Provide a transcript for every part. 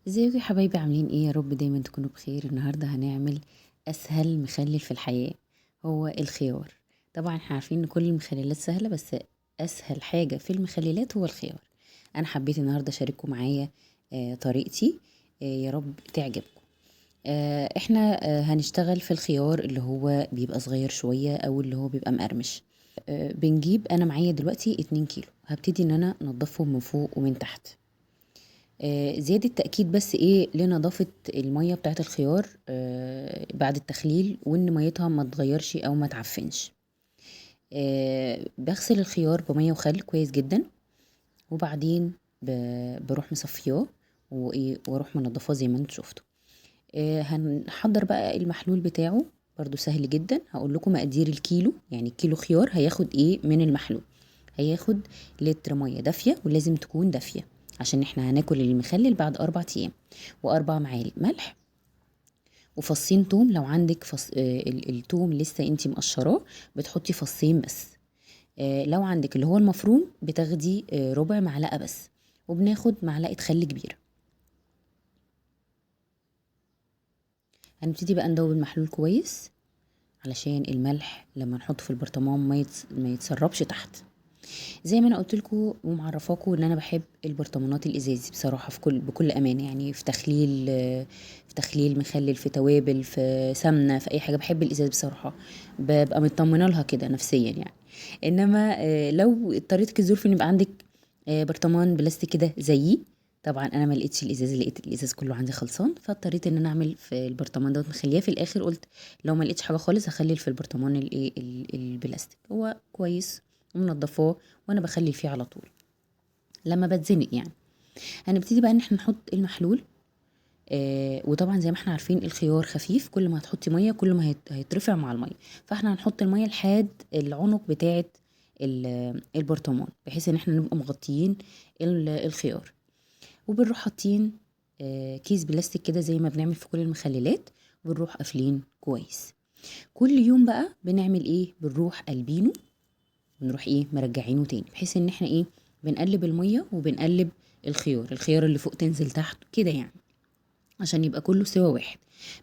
ازيكم يا حبايبي؟ عاملين ايه؟ يا رب دايما تكونوا بخير. النهارده هنعمل اسهل مخلل في الحياة، هو الخيار. طبعا احنا عارفين ان كل المخللات سهلة، بس اسهل حاجة في المخللات هو الخيار. انا حبيت النهارده اشارككم معايا طريقتي، يا رب تعجبكم. احنا هنشتغل في الخيار اللي هو بيبقى صغير شوية او اللي هو بيبقى مقرمش. بنجيب، انا معايا دلوقتي 2 كيلو، هبتدي ان انا انضفهم من فوق ومن تحت. زيادة تأكيد بس ايه لنظافة المية بتاعت الخيار بعد التخليل، وان ميتها ما تتغيرش او ما تعفنش. بغسل الخيار بمية وخل كويس جدا، وبعدين بروح مصفياه واروح منضفاه زي ما انتوا شفتوا. هنحضر بقى المحلول بتاعه، برضو سهل جدا. هقول لكم مقادير الكيلو، يعني الكيلو خيار هياخد ايه من المحلول. هياخد لتر مية دافية، ولازم تكون دافية عشان احنا هناكل المخلل بعد 4 ايام، و4 معالق ملح، وفصين توم. لو عندك التوم لسه انتي مقشراه بتحطي فصين بس. لو عندك اللي هو المفروم بتاخدي ربع معلقة بس، وبناخد معلقة خل كبيرة. هنبتدي بقى ندوب المحلول كويس علشان الملح لما نحطه في البرطمان ما يتسربش تحت. زي ما انا قلت لكم ومعرفاكم ان انا بحب البرطمانات الازازي بصراحة، بكل امانه، يعني في تخليل مخلل، في توابل، في سمنه، في اي حاجة بحب الازاز بصراحة، ببقى مطمنه لها كده نفسيا يعني. انما لو اضطريتك الظروف ان يبقى عندك برطمان بلاستيك كده زيي، طبعا انا ما لقيتش الازاز، لقيت الازاز كله عندي خلصان، فاضطريت ان انا اعمل في البرطمان دوت مخليه في الاخر. قلت لو ما لقيتش حاجة خالص هخلي في البرطمان البلاستيك، هو كويس ومنضفاه وانا بخلي فيه على طول لما بتزنق يعني. هنبتدي بقى ان احنا نحط المحلول، وطبعا زي ما احنا عارفين الخيار خفيف، كل ما هتحطي مية كل ما هيترفع مع المية، فاحنا هنحط المية لحد العنق بتاعه البرطمان بحيث ان احنا نبقى مغطيين الخيار. وبنروح حاطين كيس بلاستيك كده زي ما بنعمل في كل المخللات، وبنروح قافلين كويس. كل يوم بقى بنعمل ايه؟ بنروح قلبينه ونروح ايه مرجعينه تاني، بحيث ان احنا ايه بنقلب المية وبنقلب الخيار، الخيار اللي فوق تنزل تحت كده يعني، عشان يبقى كله سوا واحد.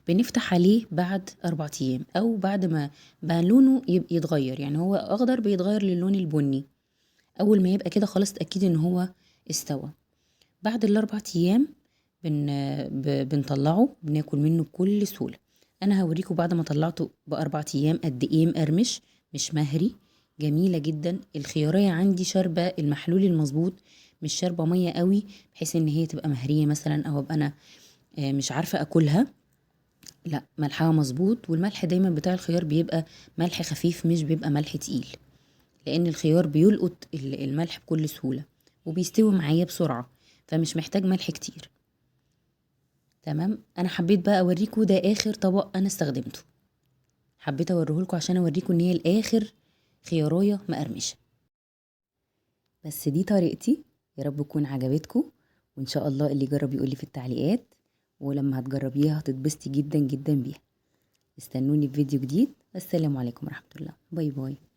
بنفتح عليه بعد 4 ايام او بعد ما بقى لونه يتغير، يعني هو اخضر بيتغير للون البني. اول ما يبقى كده خلاص اتاكدي ان هو استوى. بعد الاربع ايام بنطلعه، بناكل منه بكل سهولة. انا هوريكم بعد ما طلعته باربع ايام قد ايه مقرمش مش مهري، جميلة جدا. الخيارية عندي شاربة المحلول المظبوط، مش شاربة مية قوي بحيث ان هي تبقى مهرية مثلا او ابقى انا مش عارفة اكلها، لا ملحها مظبوط. والملح دايما بتاع الخيار بيبقى ملح خفيف، مش بيبقى ملح تقيل، لان الخيار بيلقط الملح بكل سهولة وبيستوي معايا بسرعة، فمش محتاج ملح كتير. تمام. انا حبيت بقى اوريكم ده اخر طبق انا استخدمته، حبيت اوريهولكم عشان اوريكم ان هي الاخر خيارايه مقرمشه. بس دي طريقتي، يا رب تكون عجبتكم، وان شاء الله اللي يجرب يقولي في التعليقات، ولما هتجربيها هتتبسطي جدا جدا بيها. استنوني في فيديو جديد. السلام عليكم ورحمة الله. bye bye.